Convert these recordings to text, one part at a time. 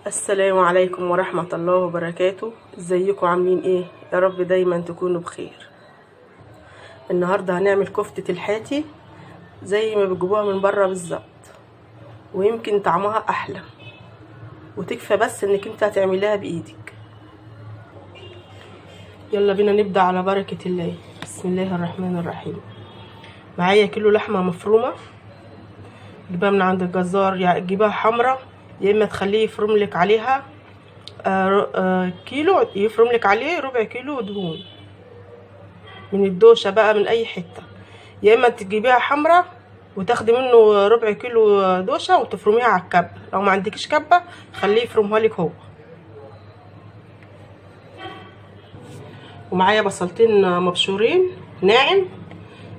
السلام عليكم ورحمة الله وبركاته. ازيكم عاملين ايه؟ يا رب دايما تكونوا بخير. النهاردة هنعمل كفتة الحاتي زي ما بتجيبوها من بره بالظبط، ويمكن طعمها احلى، وتكفى بس انك انت هتعمليها بايدك. يلا بينا نبدأ على بركة الله. بسم الله الرحمن الرحيم. معايا كيلو لحمة مفرومة، جيبها من عند الجزار، يعني جيبها حمرا، يا اما تخليه يفرم لك عليها كيلو، يفرم لك عليه ربع كيلو دهون من الدوشه بقى، من اي حتة. يا اما تجيبيها حمرا وتاخدي منه ربع كيلو دوشه وتفرميها على الكبه، لو ما عندكيش كبه خليه يفرمها لك هو. ومعايا بصلتين مبشورين ناعم،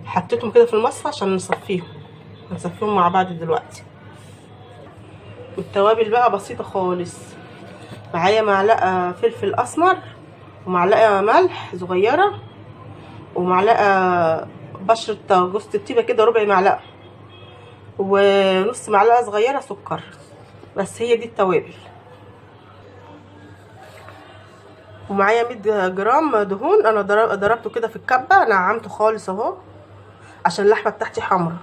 حطيتهم كده في المصفى عشان نصفيهم، هنصفيهم مع بعض دلوقتي. والتوابل بقى بسيطة خالص، معايا معلقه فلفل اسمر، ومعلقة ملح صغيرة، ومعلقة بشره جوز الطيبة كده ربع معلقه، ونص معلقه صغيرة سكر. بس هي دي التوابل. ومعايا 100 جرام دهون، انا ضربته كده في الكبه، نعمته خالص اهو عشان اللحمة بتاعتي حمرا.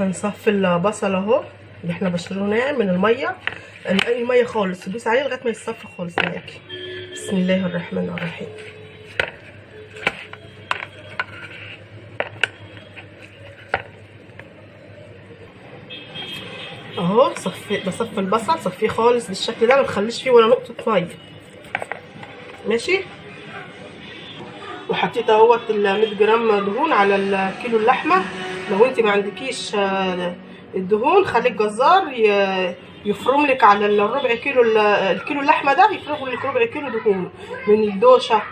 هنصفي البصل اهو اللي احنا بشرينه ناعم من المية، اي مية خالص، تدوس عليه لغاية ما يتصفى خالص معاكي. بسم الله الرحمن الرحيم. اهو صفي، بصفي البصل، صفيه خالص بالشكل ده، ما تخليش فيه ولا نقطة مية، ماشي. وحطيت اهوت ال 100 جرام دهون على الكيلو اللحمة. لو انت ما عندكيش الدهون خلي الجزار يفرم لك على الربع كيلو، الكيلو اللحمة ده يفرم لك ربع كيلو دهون من الدوشه.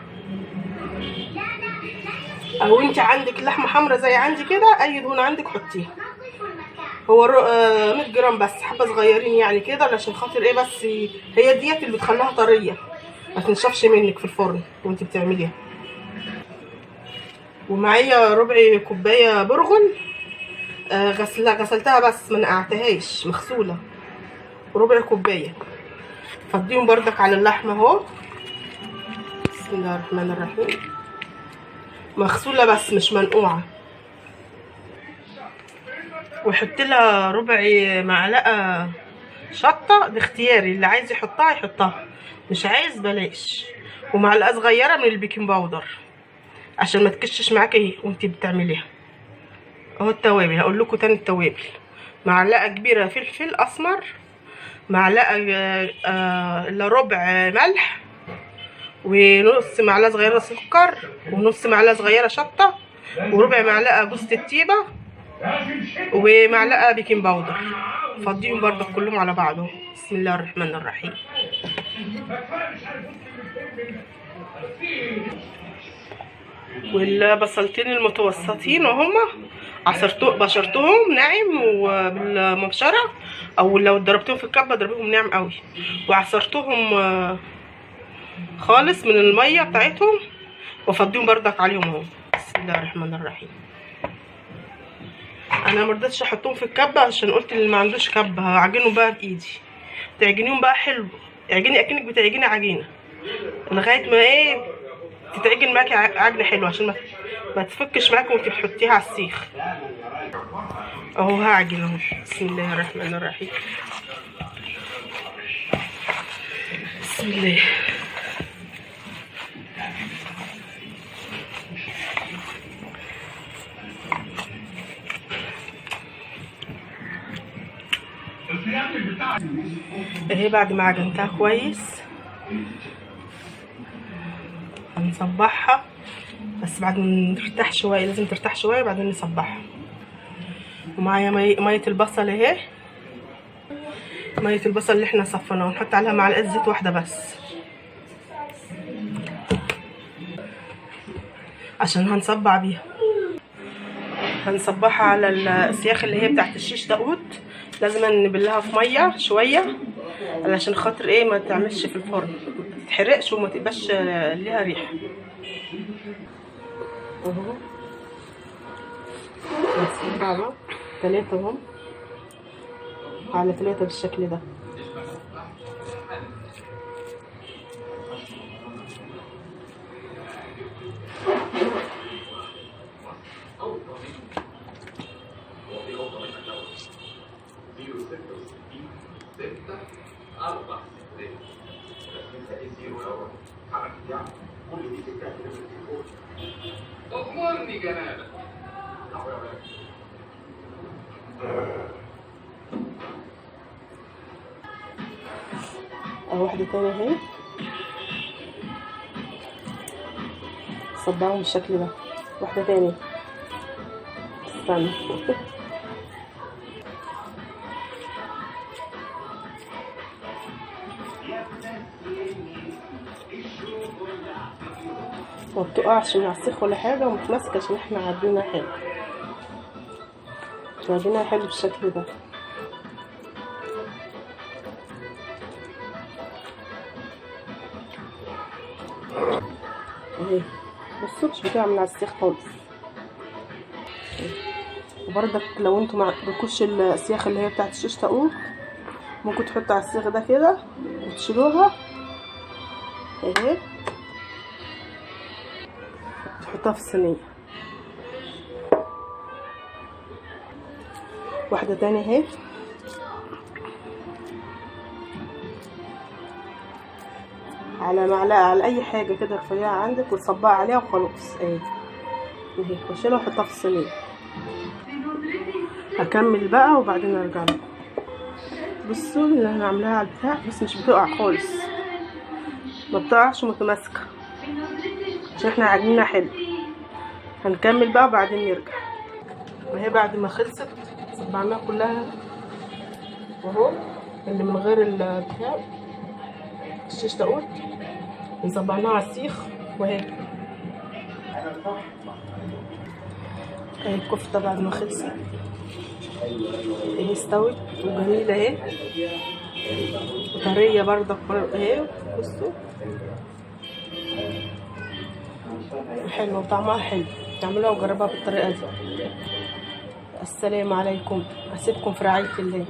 او انت عندك لحمه حمرا زي عندي كده، اي دهون عندك حطيها. هو 100 جرام بس، حبه صغيرين يعني كده، علشان خاطر ايه، بس هي ديت اللي بتخليها طرية، ما تنشفش منك في الفرن وانت بتعمليها. ومعايا ربع كوباية برغل، غسلتها بس ما نقعتهاش، مغسوله، ربع كوباية. فضيهم بردك على اللحمة اهو. بسم الله الرحمن الرحيم. مغسوله بس مش منقوعه. وحط لها ربع معلقه شطه، باختياري، اللي عايز يحطها يحطها، مش عايز بلاش. ومعلقة صغيرة من ال baking powder عشان ما تكشش معاكي وانتي بتعمليها. اهو التوابل، هقول لكم تاني التوابل. معلقه كبيرة فلفل اسمر، معلقه الا ربع ملح، ونص معلقه صغيرة سكر، ونص معلقه صغيرة شطه، وربع معلقه جوز الطيبة، ومعلقة baking powder. فضيهم برضك كلهم على بعضهم. بسم الله الرحمن الرحيم. والبصلتين المتوسطين وهما عصرتهم، بشرتهم ناعم وبالمبشره، او لو ضربتهم في الكبه ضربيهم ناعم قوي، وعصرتهم خالص من المية بتاعتهم، وافضيهم بردك عليهم اهو. بسم الله الرحمن الرحيم. انا مرضتش احطهم في الكبه عشان قلت اللي ما عندوش كبه هعجنهم بقى بايدي. تعجنيهم بقى حلو، اعجني اكنك بتعجني عجينه لغاية ما ايه تتعجن معاكي عجنه حلوة، عشان ما تفكش معاكي وانت بتحطيها على السيخ. اهو هعجن اهو. بسم الله الرحمن الرحيم. بسم الله. اهي بعد ما عجنتها كويس هنصبحها، بس بعد ما ترتاح شوية، لازم ترتاح شوية بعدين نصبحها. ومعايا مية البصل اهي، مية البصل اللي احنا صفيناها، ونحط عليها معلقه زيت واحدة بس عشان هنصبع بيها. هنصبحها على السياخ اللي هي بتاعت الشيش داوود، لازم نبلها في مية شوية علشان خاطر ايه ما تعملش في الفرن، ما تتحرقش وما تبقاش ليها ريحه. اهو بس 3 اهم على 3 بالشكل ده. اهو واحدة تانية اهي، صبعهم بالشكل ده. واحدة تانية، استنى. ما بتقعش من على السيخ ولا حاجة، ومتماسكه عشان احنا عاجبينها حلو، عاجبينها حلو بالشكل ده. اهي بصوا مش بتقع من على السيخ خالص. وبرضك لو انتوا ما عندكوش السياخ اللي هي بتاعت الشيش طاووق، ممكن تحطوا على السيخ ده كده وتشيلوها اهي، تحطها في الصينية. واحدة تانية اهي، على معلقه، على اي حاجة كده رفيعة عندك، وتصبها عليها وخلاص اهي اهي، واشيلها واحطها في الصينية. هكمل بقى وبعدين ارجع لكم. بصوا اللي انا عاملاها على البتاع، بس مش بتقع خالص، ما بتقعش ومتماسكه عشان احنا عاجبينها حلو. هنكمل بقى وبعدين نرجع. وهي بعد ما خلصت صبعناها كلها اهو، اللي من غير البتاع الشيش طاووق، نصبعناها على السيخ. وهي اهي الكفتة بعد ما خلصت اهي، استوت وجميلة اهي، وطريه برضك اهي. بصوا حلوة وطعمها حلو، تعملوها وجربوها بالطريقة دي. السلام عليكم، اسيبكم في رعاية الله.